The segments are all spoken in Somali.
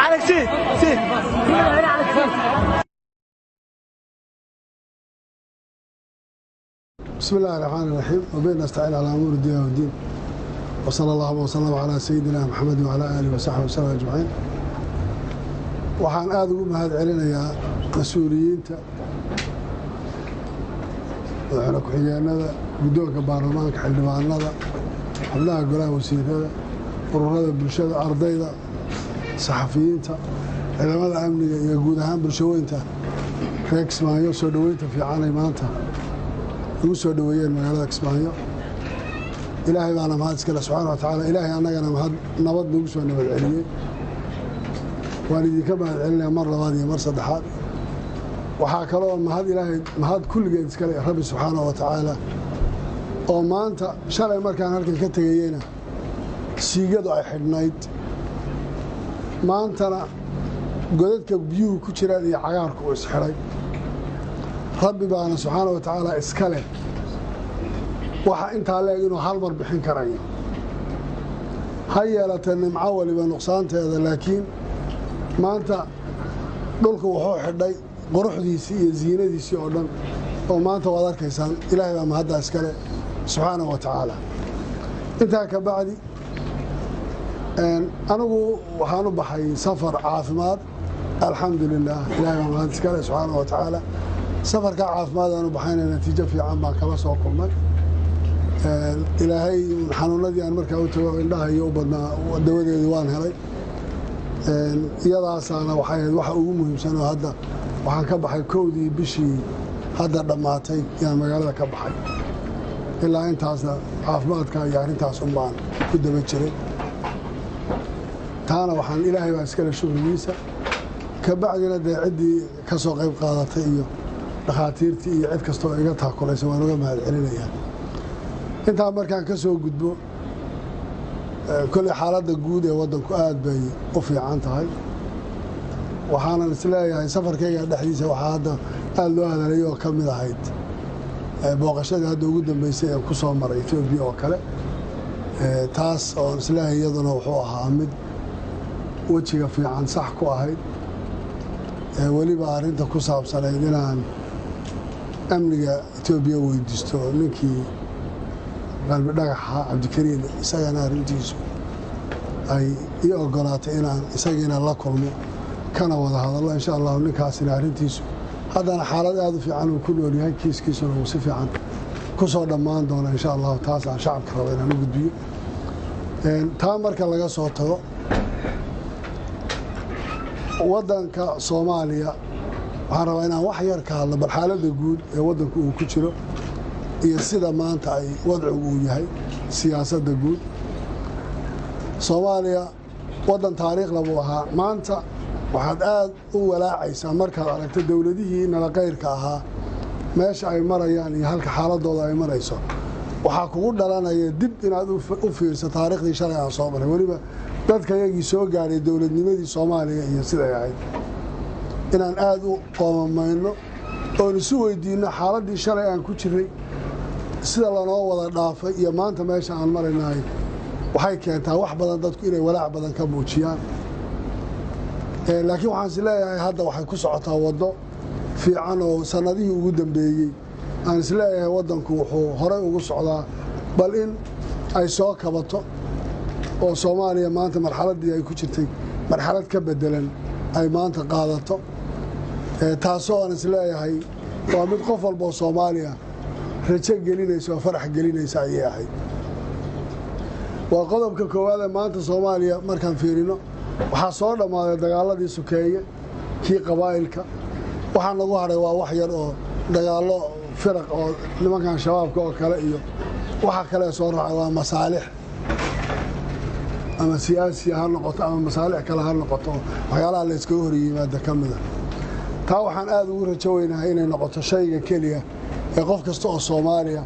عليك سي سي. بسم الله الرحمن الرحيم، وبه نستعين على امور الدنيا والدين، وصلى الله وسلم على سيدنا محمد وعلى اله وصحبه وسلم اجمعين. Waxaan aada ugu mahad celinayaa mas-uuliyiinta, madaxweyne ku-xigeenada, guddoonka baarlamaanka, xildhibaanada, xubnaha golaha wasiirada, ururada bulshada, ardayda, saxafiyiinta, ciidamada amniga iyo guud ahaan bulshaweynta reer Kismaayo soo dhoweynta fiicanay maanta ugu soo dhoweeyeen magaalada Kismaayo. Ilaahay baana mahad iskale subxaana wa tacaala. Ilaahay annagana mahad nabad nagu soo nabad celiyey. Waan idinka mahad celinaya mar labaad iyo mar saddexaad. Waxaa kaloo mahad Ilaahay, mahad kulligeed iskale Rabbi subxaana wa tacaala, oo maanta shalay markaan halkan ka tegayeyna siigadu ay xidhnayd, maantana godadka biyuhu ku jiraan iyo cagaarku uu isxidhay. Rabbi baana subxaana wa tacaala iska leh waxa intaa leeg inuu hal mar bixin karayo. Ha yeelatee nimco waliba nuqsaanteeda, laakiin maanta dhulku wuxuu xidhay quruxdiisii iyo ziinadiisii oo dhan, oo maanta waad arkaysaan. Ilaahay baa mahaddaa iskale subxaana wa tacaala. Intaa ka bacdi, anigu waxaan u baxay safar caafimaad. Alxamdu lilah, Ilahay baa mahad iskale subxaana wa tacaala. Safarkaa caafimaad aan u baxayna natiijo fiican baan kala soo kulmay. Ilaahay xanuunadii aan markaa u tago indhaha iyo u badnaa dawadeedii waan helay. Iyadaasaana waxay ahayd waxa ugu muhiimsan. Oo hadda waxaan ka baxay 1dii bishii hadda dhammaatay yaan magaalada ka baxay. Ilaa intaasna caafimaadka iyo arrintaas un baan ku daba jiray. Taana waxaan Ilaahay baa iskale shukrigiisa. Ka bacdina dee ciddii ka soo qayb qaadatay iyo dhakhaatiirtii iyo cid kasta oo iga taakulaysa waan uga mahad celinayaa. Intaa markaan ka soo gudbo, kolley xaaladda guud ee waddanku aad bay u fiican tahay. Waxaanan isleeyahay safarkayga dhexdiisa waxaa hadda aada loo hadalay oo ka mid ahayd booqashadii hadda ugu dambeysay ee ku soo maray Etoobiya oo kale. Taas oon isleeyahay iyaduna wuxuu ahaa mid wejiga fiican sax ku ahayd, weliba arrinta ku saabsanayd inaan amniga Etoobiya weydiisto ninkii Qalbi Dhagaxa Cabdikariin, isagana arrintiisu ay ii ogolaatay inaan isagiina la kulmo kana wada hadallo insha Allahu. Ninkaasina arrintiisu haddana xaalad aada u fiican uu ku nool yahay, kiiskiisuna uu si fiican ku soo dhammaan doono insha Allahu. Taas aan shacabka rabo inaan u gudbiyo. Taa marka laga soo tago, waddanka Soomaaliya waxaan rabaa inaan wax yar ka hadlo bal xaaladda guud ee waddanku uu ku jiro iyo sida maanta ay wadcigu uu yahay siyaasadda guud. Soomaaliya waddan taariikhla buu ahaa. Maanta waxaad aad u walaacaysaa markaad aragto dowladihii nala qayrka ahaa meesha ay marayaan iyo halka xaaladooda ay marayso. Waxaa kugu dhalanaya dib inaad u fiirso taariikhdii shalay aan soo maray, weliba dadka yagii soo gaadhay dowladnimadii Soomaaliya iyo siday ahayd, inaan aada u qoomamayno oon isu weydiinno xaaladdii shalay aan ku jiray sida lanoo wada dhaafay iyo maanta meesha aan maraynahay. Waxay keentaa wax badan dadku inay walaac badan ka muujiyaan, laakiin waxaan is leeyahay hadda waxay ku socotaa waddo fiican oo sannadihii ugu dambeeyey aan is leeyahay waddanku wuxuu horay ugu socdaa bal in ay soo kabato, oo Soomaaliya maanta marxaladdii ay ku jirtay marxalad ka bedelan ay maanta qaadato. Taasoo aan is leeyahay waa mid qof walba oo Soomaaliya rajo gelinaysa oo farax gelinaysa ayay ahayd. Waa qodobka koowaad ee maanta Soomaaliya markaan fiirino, waxaa soo dhammaaday dagaaladii sokeeye, kii qabaa'ilka. Waxaa nagu hadhay waa wax yar oo dagaallo firaq oo nimankan Shabaabka oo kale, iyo waxa kale soo raacay waa masaalix, ama siyaasiya ha noqoto ama masaalix kale ha noqoto, waxyaalaha la yskaga hor yimaada ka mida. Taa waxaan aada ugu rajo weynahay inay noqoto shayga keliya ee qof kasta oo Soomaaliya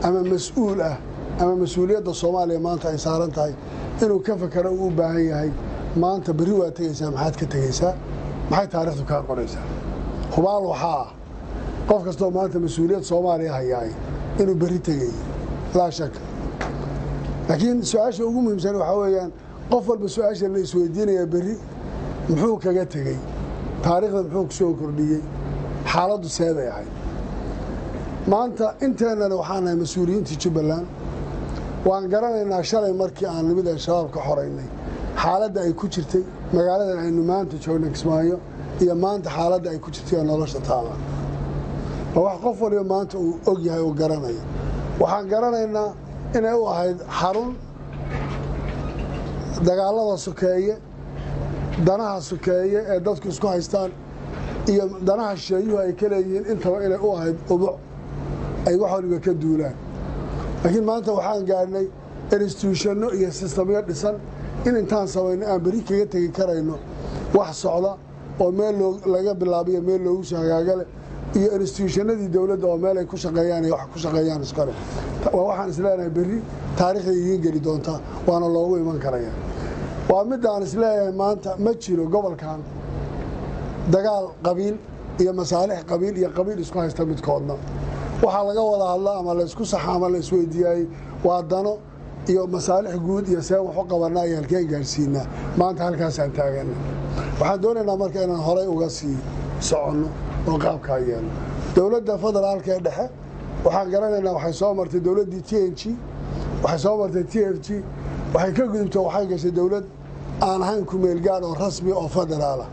ama mas-uul ah ama mas-uuliyadda Soomaaliya maanta ay saaran tahay inuu ka fakero uu u baahan yahay. Maanta berri waa tegaysaa, maxaad ka tegaysaa? Maxay taariikhdu kaa qoraysaa? Hubaal waxaa ah qof kastaoo maanta mas-uuliyad Soomaaliya hayaay inuu berri tegayo, laa shaka. Laakiin su-aasha ugu muhiimsan waxaa weeyaan Qof walba su-aasha la isweydiinayaa berri muxuu kaga tegey, taariikhda muxuu ku soo kordhiyey, xaaladdu see bay ahayd. Maanta inteennana waxaan nahay mas-uuliyiintii Jubbaland. Waan garanaynaa shalay markii aan nimid ee Shabaab ka xoraynay xaaladda ay ku jirtay magaaladan aynu maanta joogna Kismaayo, iyo maanta xaaladda ay ku jirtay oo nolosha taala waa wax qof waliba maanta uu og yahay oo garanaya. Waxaan garanaynaa inay u ahayd xarun dagaalada sokeeye, danaha sokeeye ee dadku isku haystaan iyo danaha shisheeyuhu ay ka leeyihiin intaba inay u ahayd ubuc ay wax waliba ka duulaan. Laakiin maanta waxaan gaadhnay institutionno iyo sistamyo dhisan in intaan samayno aan berri kaga tegi karayno wax socda oo meel laga bilaabiyo meel loogu soo hagaagale, iyo institutionadii dowladda oo meel ay ku shaqeeyaan iyo wax ku shaqeeyaan iskale. Waa waxaan isleenahay berri taariikhda idiin geli doontaa, waana loogu iman karaya. Waa midaan isleeyahay maanta ma jiro gobolkan dagaal qabiil iyo masaalix qabiil iyo qabiil isku haysta midkoodna. Waxaa laga wada hadlaa ama laysku saxa ama la isweydiiyay waa dano iyo masaalix guud iyo see wax u qabanaa iyo halkeen gaarsiinaa. Maanta halkaasaan taagana. Waxaan doonaynaa marka inaan horay uga sii soconno oo qaabkaa yeelno. Dowladda federaalka ee dhexe waxaan garanaynaa waxay soo martay dowladdii TNG, waxay soo martay TFG, waxay ka gudubto waxay gashay dowlad aan ahayn kumeelgaad oo rasmi oo federaala.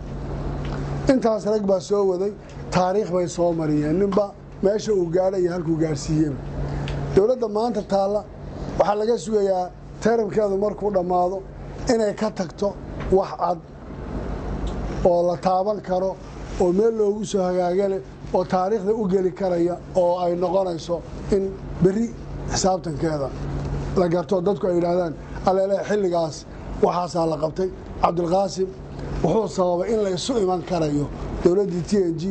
Intaas rag baa soo waday, taariikh bay soo mariyeen, ninba meesha uu gaadhay iyo halkuu gaadhsiiyeyba. Dowladda maanta taalla waxaa laga sugayaa teramkeedu markuu dhammaado inay ka tagto wax cad oo la taaban karo oo meel loogu soo hagaagale oo taariikhda u geli karaya, oo ay noqonayso in berri xisaabtankeeda la garto, dadku ay yidhaahdaan alleele xilligaas waxaasaa la qabtay. Cabdilqaasim wuxuu sababay in la isu iman karayo dowladdii TNG,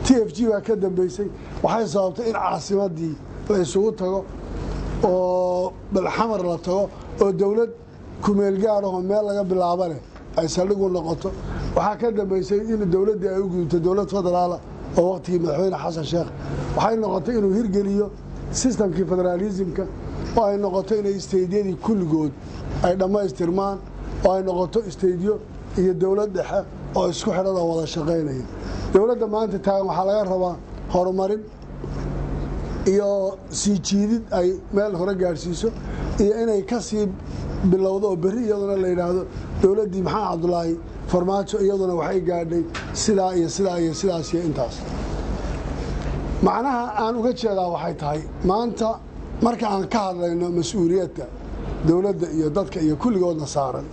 TFG baa ka dambeysay, waxay sababtay in caasimaddii la isugu tago oo balxamar la tago oo dowlad kumeelgaadahoo meel laga bilaabo leh ay saldhigu noqoto. Waxaa ka dambeysay in dowladdii ay u gudubto dowlad federaala oo waqtigii madaxweyne Xasan Sheekh waxay noqotay inuu hirgeliyo sistamkii federaalismka, oo ay noqoto inay isteydyadii kulligood ay dhammaystirmaan, oo ay noqoto isteydyo iyo dowlad dhexe oo isku xidhan oo wada shaqaynaya. Dowladda maanta taagan waxaa laga rabaa horumarin iyo sii jiidid ay meel hore gaadhsiiso, iyo inay ka sii bilowdo oo berri iyaduna la yidhaahdo dowladdii Maxamed Cabdulaahi Farmaajo iyaduna waxay gaadhay sidaa iyo sidaa iyo sidaas iyo intaas. Macnaha aan uga jeedaa waxay tahay maanta marka aan ka hadlayno mas-uuliyadda dowladda iyo dadka iyo kulligoodna saaran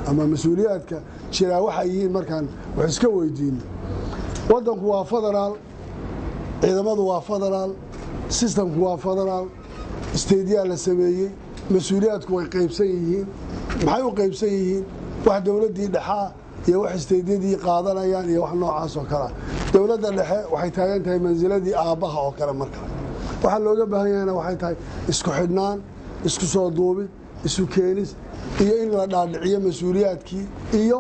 ama mas-uuliyaadka jiraa waxay yihiin markaan wax iska weydiino. Waddanku waa federaal, ciidamadu waa federaal, sistamku waa federaal, isteydiyaa la sameeyey, mas-uuliyaadku way qaybsan yihiin. Maxay u qaybsan yihiin? Wax dowladdii dhexaa iyo wax isteydyadii qaadanayaan iyo wax noocaas oo kalea. Dowladda dhexe waxay taagan tahay mansiladii aabbaha oo kale. Marka waxaa looga baahan yahayna waxay tahay isku xidhnaan, isku soo duubid, isu keenis iyo in la dhaadhiciyo mas-uuliyaadkii iyo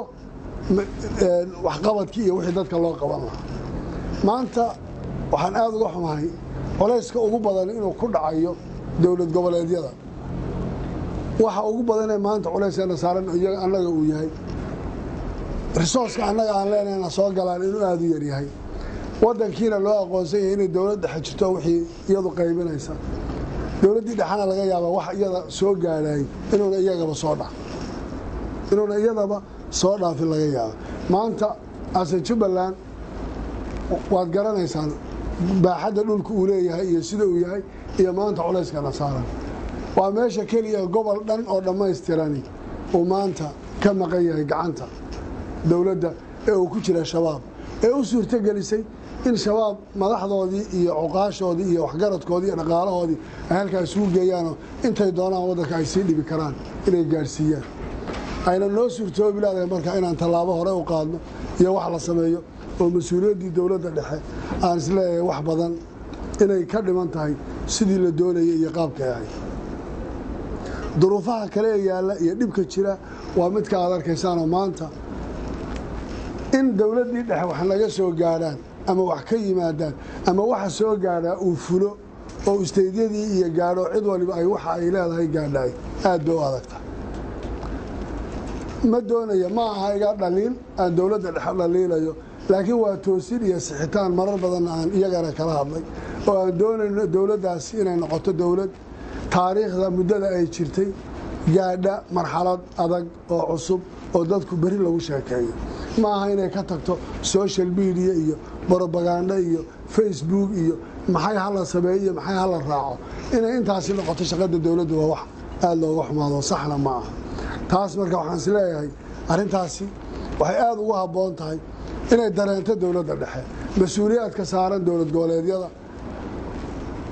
waxqabadkii iyo wixii dadka loo qaban lahaa. Maanta waxaan aada uga xumahay culayska ugu badan inuu ku dhacayo dowlad goboleedyada. Waxa ugu badanee maanta culayseena saaran annaga uu yahay resourceka annaga aan leenahayna soo galaan inuu aada u yaryahay, waddankiina loo aqoonsan yahay inay dowlad dhexe jirto wixii iyadu qaybinaysa. Dowladdii dhexena laga yaabaa wax iyada soo gaadhay inuuna iyagaba soo dha inuuna iyadaba soo dhaafin laga yaaba. Maanta ase Jubbaland waad garanaysaan baaxadda dhulka uu leeyahay iyo sida uu yahay iyo maanta culayskana saaran. Waa meesha keliya gobol dhan oo dhammaystirani uu maanta ka maqan yahay gacanta dowladda ee uu ku jira Shabaab, ee u suurtogelisay in Shabaab madaxdoodii iyo cuqaashoodii iyo waxgaradkoodii iyo dhaqaalahoodii ay halkaa isugu geeyaanoo intay doonaan waddanka ay sii dhibi karaan inay gaadhsiiyaan. Ayna noo suurtoobi leedahay marka inaan tallaabo hore u qaadno iyo wax la sameeyo oo mas-uuliyaddii dowladda dhexe aan isleeyahay wax badan inay ka dhiman tahay sidii la doonayay iyo qaabkay ahayd. Duruufaha kale ee yaalla iyo dhibka jira waa midka aad arkaysaanoo maanta in dowladdii dhexe wax naga soo gaadhaan ama wax ka yimaadaan ama waxa soo gaadhaa uu fulo oo isteydyadii iyo gaadho cid waliba ay waxa ay leedahay gaadhaay aad bay u adagta. Ma doonaya, ma aha iga dhaliil aan dowladda dhexe dhaliilayo, laakiin waa toosin iyo sixitaan marar badanna aan iyagana kala hadlay, oo aan doonayno dowladdaasi inay noqoto dowlad taariikhda muddada ay jirtay gaadha marxalad adag oo cusub oo dadku beri lagu sheekeeyo. Ma aha inay ka tagto social media iyo propaganda iyo Facebook iyo maxay hala sameeyo iyo maxay hala raaco. Inay intaasi noqoto shaqada dowladdu waa wax aada looga xumaado, saxna ma aha taas. Marka waxaan is leeyahay arrintaasi waxay aada ugu habboon tahay inay dareento dowladda dhexe mas-uuliyaadka saaran dowlad goboleedyada,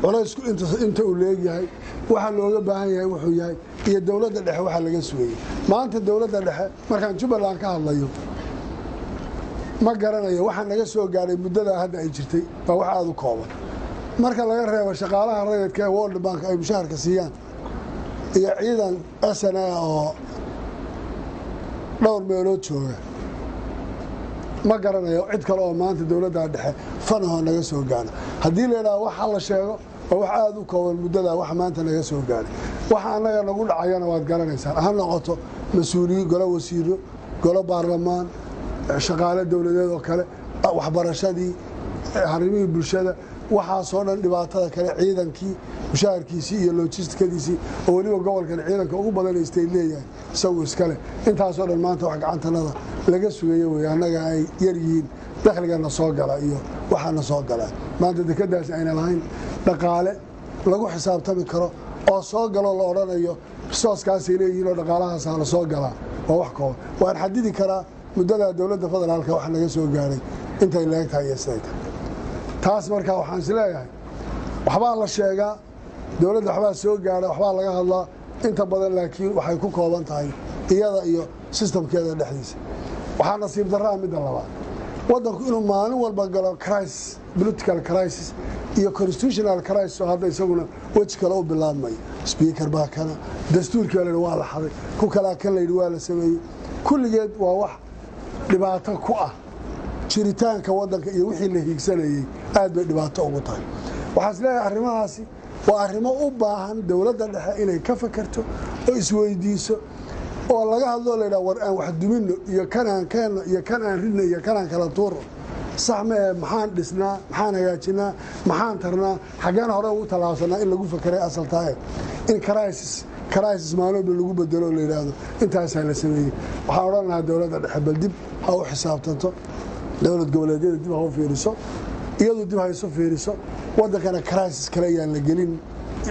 culaysku inta uu leegyahay, waxa looga baahan yahay wuxuu yahay, iyo dowladda dhexe waxa laga sugayay. Maanta dowladda dhexe markaan Jubbaland ka hadlayo, ma garanayo waxa naga soo gaadhay muddadaa hadda ay jirtay, waa wax aada u kooban marka laga reebo shaqaalaha rayidka ee World Bank ay mushaharka siiyaan iyo ciidan SNA oo dhowr meelood jooga. Ma garanayo cid kale oo maanta dowladda dhexe fanahoo naga soo gaadha. Haddii la idhaha waxa la sheego, waa wax aada u kooban muddadaa wax maanta naga soo gaadhay. Waxa annaga nagu dhacayana waad garanaysaan, ha noqoto mas-uuliyiin, golo wasiiro, golo baarlamaan, shaqaale dowladeed oo kale, waxbarashadii, arrimihii bulshada, waxaasoo dhan, dhibaatada kale, ciidankii mushaharkiisii iyo logistikadiisii, oo weliba gobolkan ciidanka ugu badan state leeyahay isagu iskale. Intaasoo dhan maanta wax gacantanada laga sugayo wey. Annaga ay yar yihiin dakhligana soo gala iyo waxaana soo gala. Maanta dekadaas ayna lahayn dhaqaale lagu xisaabtami karo oo soo galoo la odhanayo resource-kaasay leeyihiin oo dhaqaalahaasa la soo galaa, waa wax kooban. Waan xadidi karaa muddadaa dowladda federaalka wax naga soo gaaray intay leegtahay iyo siday tahay taas. Marka waxaan is leeyahay waxbaa la sheegaa, dowladda waxbaa soo gaadha, waxbaa laga hadlaa inta badan, laakiin waxay ku kooban tahay iyada iyo system-keeda dhexdiisa. Waxaa nasiib darraa midda labaad, waddanku inuu maalin walba galo crisis, political crisis iyo constitutional crisis, oo hadda isaguna weji kale u bilaabmayo. Speaker baa kana, dastuurkii baa la yidhi waa la xaday, ku kalaa kan la yidhi waa la sameeyey. Kulligeed waa wax dhibaato ku ah jiritaanka waddanka iyo wixii la hiigsanayey, aad bay dhibaato ugu tahay. Waxaan is leeyahay arrimahaasi waa arrimo u baahan dowladda dhexe inay ka fakerto oo isweydiiso oo laga hadloo la yidhaha war aan wax duminno iyo kan aan keenno iyo kan aan ridno iyo kan aan kala tuurno sax ma ee, maxaan dhisnaa, maxaan hagaajinaa, maxaan tarnaa, xaggeen hore ugu tallaabsanaa, in lagu fakeray asal tahay. In crisis maalooba lagu bedelo oo la yidhaahdo intaasaa la sameeyey. Waxaan odhan lahaa dowladda dhexe bal dib ha u xisaabtanto, dowlad goboleedyada dib ha u fiiriso, iyadu dib ha isu fiiriso. Waddankana crisis kale ayaan la gelin,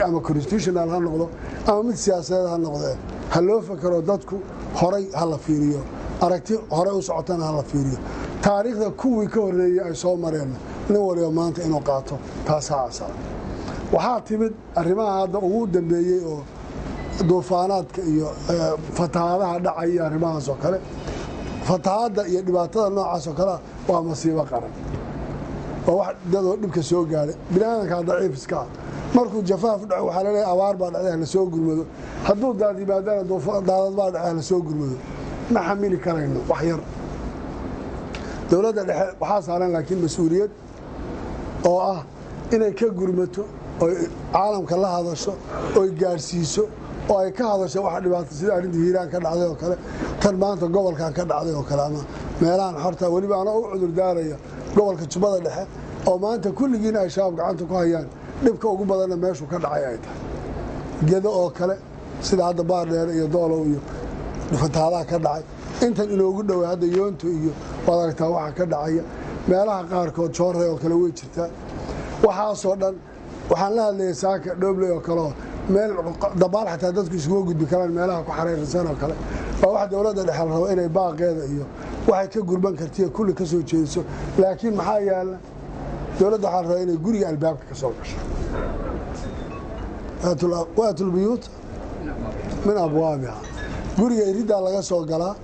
ama constitutional ha noqdo ama mid siyaasadeed ha noqdee. Ha loo fakero, dadku horay ha la fiiriyo, aragti horey u socotana ha la fiiriyo. Taariikhda kuwii ka horreeyey ay soo mareenna nin waliba maanta inuu qaato taasaa asala. Waxaa timid arrimaha hadda ugu dambeeyey oo duufaanaadka iyo fatahaadaha dhacay iyo arrimahaas oo kale. Fatahaadda iyo dhibaatada noocaas oo kalea waa masiibo qaran, waa wax dadoo dhibka soo gaadhay. Biniaadankaa daciif iska ah. Markuu jafaaf dhaco waxaa laleeyahay abaar baa dhacday, hala soo gurmado. Hadduu daad yimaadana daadad baa dhacay, hala soo gurmado. Ma xamili karayno wax yar. Dowladda dhexe waxaa saaran laakiin mas-uuliyad oo ah inay ka gurmato oy caalamka la hadasho oy gaadhsiiso oo ay ka hadasho waxa dhibaato, sida arrintii Hiiraan ka dhacday oo kale, tan maanta gobolkan ka dhacday oo kale, ama meelahan xorta. Weliba anoo u cudur daaraya gobolka Jubbada Dhexe oo maanta kulligiina ay Shabaab gacanta ku hayaan, dhibka ugu badanna meeshuu ka dhacay ay tahay. Gedo oo kale, sida hadda Baardheere iyo Doolow iyo fatahaadaha ka dhacay, intan inoogu dhoway hadda Yoonto iyo waad aragtaa waxa ka dhacaya meelaha qaarkood, Joorey oo kale way jirtaa. Waxaasoo dhan waxaan la hadlayay saaka Dhobley oo kale oo meel dabaal xataa dadku isugu gudbi karaan, meelaha ku xariirsan oo kale. Waa wax dowladda dhexe la rabo inay baaqeeda iyo waxay ka gurban kartiyo kulli ka soo jeediso. Laakiin maxaa yaala? Dowladda waxaa la rabaa inay guriga albaabka ka soo gasho. وأتوا البيوت من أبوابها. Guriga iriddaa laga soo galaa.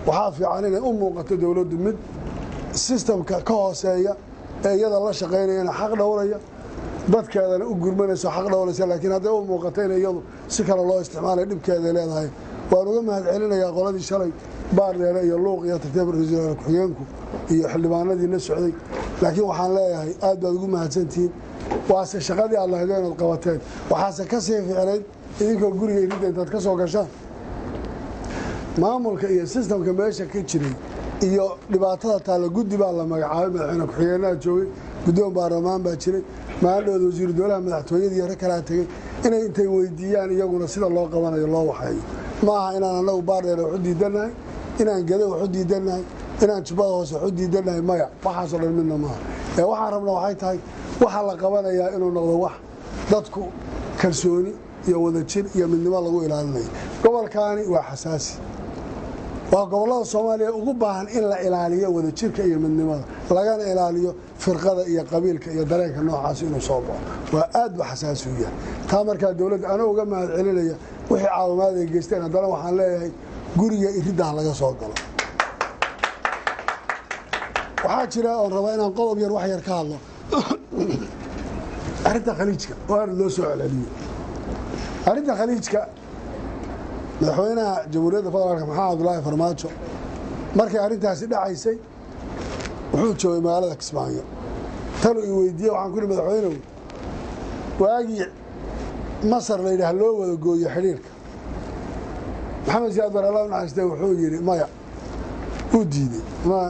Waxaa fiican inay u muuqato dowladdu mid system-ka ka hooseeya ee iyada la shaqaynayana xaq dhowraya, dadkeedana u gurmanayso, xaq dhowraysa. Laakiin hadday u muuqato in iyadu si kale loo isticmaalay, dhibkeeday leedahay. Waan uga mahad celinayaa qoladii shalay Baardheere iyo Luuq iyo tagtay, ra-iisul ku-xigeenku iyo xildhibaanadii la socday. Laakiin waxaan leeyahay aad baad ugu mahadsantihiin, waase shaqadii aad lahaydeen ood qabateen. Waxaase ka sii fiicnayd idinkoo guriga iridda intaad ka soo gashaan. Maamulka iyo sistamka meesha ka jiray iyo dhibaatada taalla guddi baa la magacaabay. Madaxweyne ku-xigeenaha joogay, guddoon baarlamaan baa jiray, maalindhood wasiiru dowlaha madaxtooyada iyo rag kalaa tegey inay intay weydiiyaan iyaguna sida loo qabanayo loo waxeeyo. Ma aha inaan annagu Baardheer wax u diidannahay, inaan Gado wax u diidannahay, inaan Jubbada Hoose wax u diidannahay. Maya, waxaasoo dhan midna maaha. Ee waxaan rabna waxay tahay waxa la qabanayaa inuu noqdo wax dadku kalsooni iyo wadajir iyo midnimo lagu ilaalinayo. Gobolkaani waa xasaasi, waa gobollada Soomaaliya ugu baahan in la ilaaliyo wadajirka iyo midnimada, lagana ilaaliyo firqada iyo qabiilka iyo dareenka noocaas inuu soo baxo. Waa aad bu xasaasi u yahay. Taa markaa dowladda anoo uga mahad celinaya wixii caawimaad ay geysteen, haddana waxaan leeyahay guriga iriddaha laga soo galo. Waxaa jira oon rabaa inaan qodob yar wax yar ka hadlo arrinta Khaliijka oo aad loo soo celceliyo. Arrinta Khaliijka, madaxweynaha Jamhuuriyadda Federaalka Maxamed Cabdulaahi Farmaajo markay arrintaasi dhacaysay wuxuu joogay magaalada Kismaayo. Tanu i weydiiye, waxaan ku ihi, madaxweynow, waagii Masar la yidhaah loo wada gooyo xidhiirka, Maxamed Siyaad Bar, Allah u naxariistay, wuxuu yidhi maya, wuu diidey.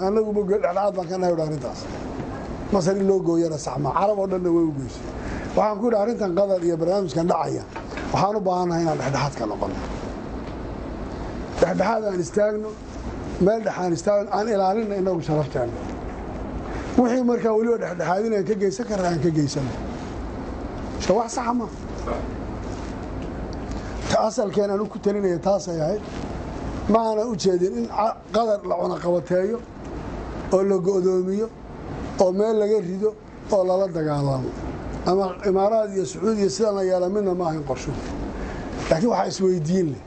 Anagu ma dhexdhexaad baan ka nahay arrintaas. Masar in loo gooyana sax ma, Carab oo dhanna way u goysay. Waxaan ku yidhi, arrintan Qatar iyo barnaamijkan dhacaya waxaan u baahannahay inaan dhexdhexaad ka noqono, dhexdhexaad aan istaagno, meel dhexaan istaagno, aan ilaalinna inagu sharafteena. Wixii markaa weliba dhexdhexaadin aan ka geysan karra aan ka geysano. So wax saxa ma ta asalkeen anu ku talinaya taasay ahayd. Ma aanan u jeedin in Qadar la cunaqabateeyo oo la go'doomiyo oo meel laga rido oo lala dagaalamo ama Imaaraad iyo Sacuudiya sidan la yeela, midna ma ahayn qorshuhu. Laakiin waxaa isweydiin leh,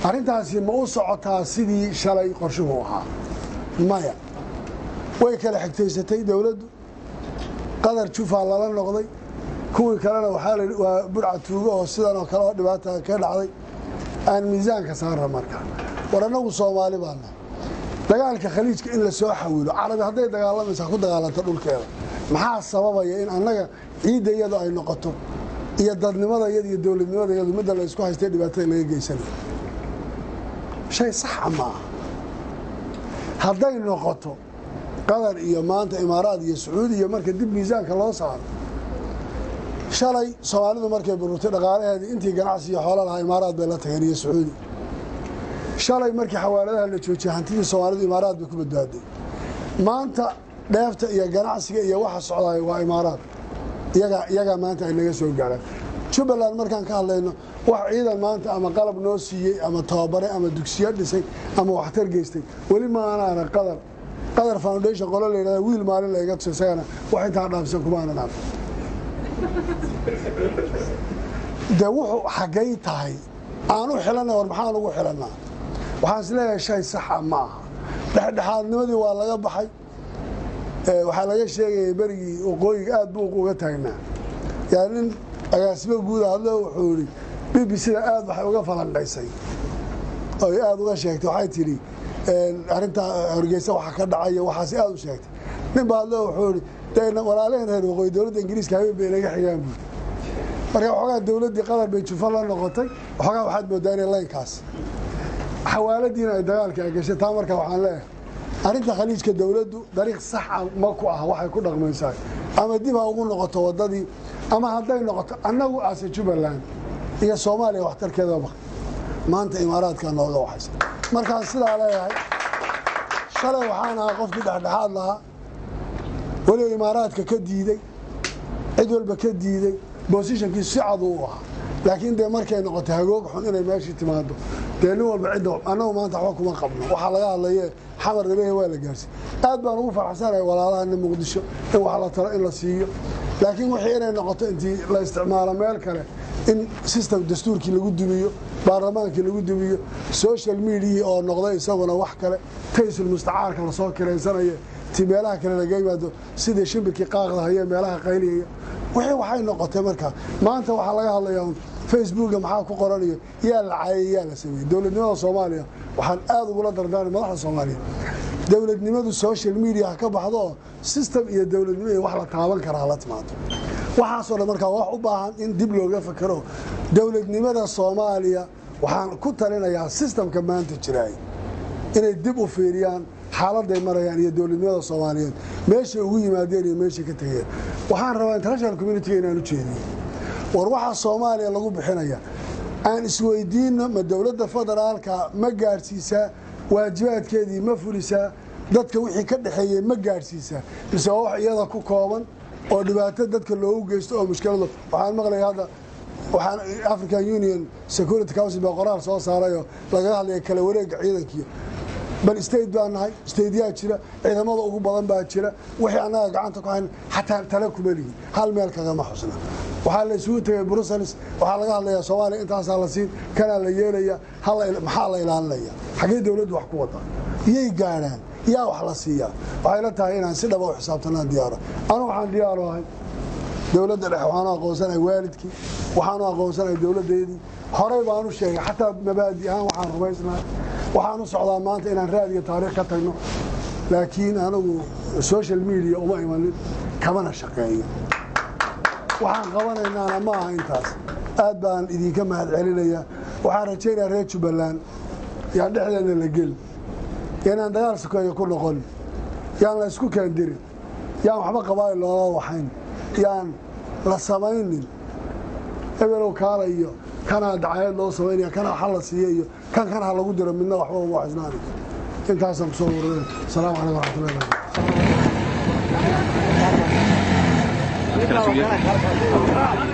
arrintaasi ma u socotaa sidii shalay qorshuhu ahaa? Maya, way kala xigtaysatay dowladdu. Qadar jufaa lala noqday, kuwii kalena waxaa la waa budhca tuugo oo sidan oo kale oo dhibaata ka dhacday. Aan miisaanka saarra marka. War annagu Soomaali baa nahay. Dagaalka Khaliijka in la soo xawilo, Carabi hadday dagaalamaysa ku dagaalanta dhulkeeda. Maxaa sababaya in annaga ciidda iyadu ay noqoto iyo dadnimada iyada iyo dowladnimada iyadu midda la isku haystay, dhibaatada laga geysanayo? Shay saxa maaha. Hadday noqoto Qatar iyo maanta Imaaraad iyo Sacuudi iyo marka dib miisaanka loo saaro, shalay Soomaalidu markay bururtay dhaqaalaheedii intii ganacsi iyo xoolo lahaa Imaaraad bay la tageen iyo Sacuudi. Shalay markii xawaaladaha la joojiyey hantidii Soomaalidu Imaaraad bay ku badbaaday. Maanta dheefta iyo ganacsiga iyo waxa socdaay waa Imaaraad, iyagaa maanta ay naga soo gaaraan. Jubbaland markaan ka hadlayno, wax ciidan maanta ama qalab noo siiyey ama tababaray ama dugsiyo dhisay ama waxtar geystay weli ma aana Qatar. Qatar Foundation qolo la yidhahda wiil maalin la iga tusay, isagana wax intaa dhaafsan kuma aanan arko. Dee wuxuu xaggay tahay aan u xilanay? War maxaan ugu xilannaa? Waxaan is leeyahay shay saxa ma aha. Dhexdhexaadnimadii waa laga baxay. Waxaa laga sheegayay berigii waqooyiga aad buuq uga taagnaa, yaa nin agaasimo guuda hadlo wuxuu yidhi BBC da aad waxay uga falanqaysay oy aad uga sheegtay. Waxay tidhi arrintaa Hargeysa waxa ka dhacay waxaas aad u sheegtay. Nin baa hadlo wuxuu yidhi de walaalaheen reer waqooyi dowladda Ingiriiska habeen bay inaga xigaan buuri. Marka waxoogaa dowladdii Qatar bay jufo la noqotay, waxoogaa waxaad moodaa inay laynkaas xawaaladiina ay dagaalka ay gashay. Taa marka waxaan leeyahay, arrinta Khaliijka dowladdu dariiq saxa ma ku ah waxay ku dhaqmaysaa. Ama dib ha ugu noqoto waddadii, ama hadday noqoto annagu ase Jubbaland iyo Soomaaliya waxtarkeedaba maanta Imaaraadka nooga waxaysa. Markaan sidaa leeyahay, shalay waxaan ahaa qofkii dhexdhexaad lahaa, weliba Imaaraadka ka diiday, cid walba ka diiday, positionkii si cad uu ahaa. Laakiin dee markay noqotay hagoog xun inay meeshii timaado, dee nin walba cidda annagu maanta waxba kuma qabno. Waxaa laga hadlaye Xamar laleeyahay waa la gaarsiy. Aad baan ugu faraxsanahay walaalahana Muqdisho in wax la taro, in la siiyo. Laakiin wixii inay noqoto intii la isticmaalo meel kale in system dastuurkii lagu dumiyo, baarlamaankii lagu dumiyo, social media oo noqday isaguna wax kale, taysul mustacaarka lasoo kiraysanaya ti meelaha kale laga yimaado, sidii shimbirkii qaaqda haye meelaha qayliyaya, wixii waxay noqotay markaa maanta waxaa laga hadlayaa Facebooka maxaa ku qoranayo, yaa la caayay, yaa la sameeyey. Dowladnimada Soomaaliya waxaan aad ugula dardaarmay madaxda Soomaaliya, dowladnimadu social media ha ka baxdo oo system iyo dowladnimo iyo wax la taaban karaa la timaado. Waxaasoo dhan markaa wax u baahan in dib looga fakero. Dowladnimada Soomaaliya waxaan ku talinayaa systemka maanta jiraay. Inay dib u fiiriyaan xaaladday marayaan iyo dowladnimada Soomaaliyeed, meeshay ugu yimaadeen iyo meeshay ka tegeen. Waxaan rabaa international community inaan u jeediyo: war, waxaa Soomaaliya lagu bixinaya aan isweydiinno, ma dowladda federaalka ma gaadhsiisaa waajibaadkeedii? Ma fulisaa? Dadka wixii ka dhexeeyey ma gaadhsiisaa, mise waa wax iyada ku kooban oo dhibaato dadka loogu geysto oo mushkilado? Waxaan maqlaya hadda, waxaan African Union Security Council baa qoraal soo saarayoo lagaga hadlaya kala wareegga ciidankiyo. Bal state baa nahay, stateyaa jira, ciidamada ugu badan baa jira. Wixii annaga gacanta ku hayn xataa tale kuma lihin, hal meel kagama xusna. Waxaa la isugu tegay Brussels, waxaa laga hadlayaa Soomaaliya intaasaa la siin, kanaa la yeelaya. Maxaa la ilaalinaya? Xaggee dowladdu wax ku wadaa? Yay gaadhaan? Yaa wax la siiyaa? Waxay la tahay inaan si dhaba u xisaabtanaan diyaaro. Anu waxaan diyaaro ahay dowladda dhexe, waxaanu aqoonsanahay waalidkii, waxaanu aqoonsanahay dowladdeedii. Horey baanu sheegay, xataa mabaadi ahaan waxaan rumaysnahay. Waxaan u socdaa maanta inaan raadiyo taariikh ka tagno, laakiin anigu social media uma imanin, kamana shaqeeyo. Waxaan qabanaynaana ma aha intaas. Aad baan idinka mahad celinaya. Waxaan rajaynayaa reer Jubbaland yaan dhexdeenna la geli, inaan dagaal sokeeyo ku noqon, yaan la isku kaandirin, yaan waxba qabaayil loola waxayn, yaan la samaynin ebelow kaala iyo kanaa dacayad loo samaynaya, kanaa xal la siiya iyo kan kan ha lagu diro. Midna waxba uma waxisnaanayso. Intaasaan kusoo ururin. Asalaamu calaykum waraxmatullahi barakatu.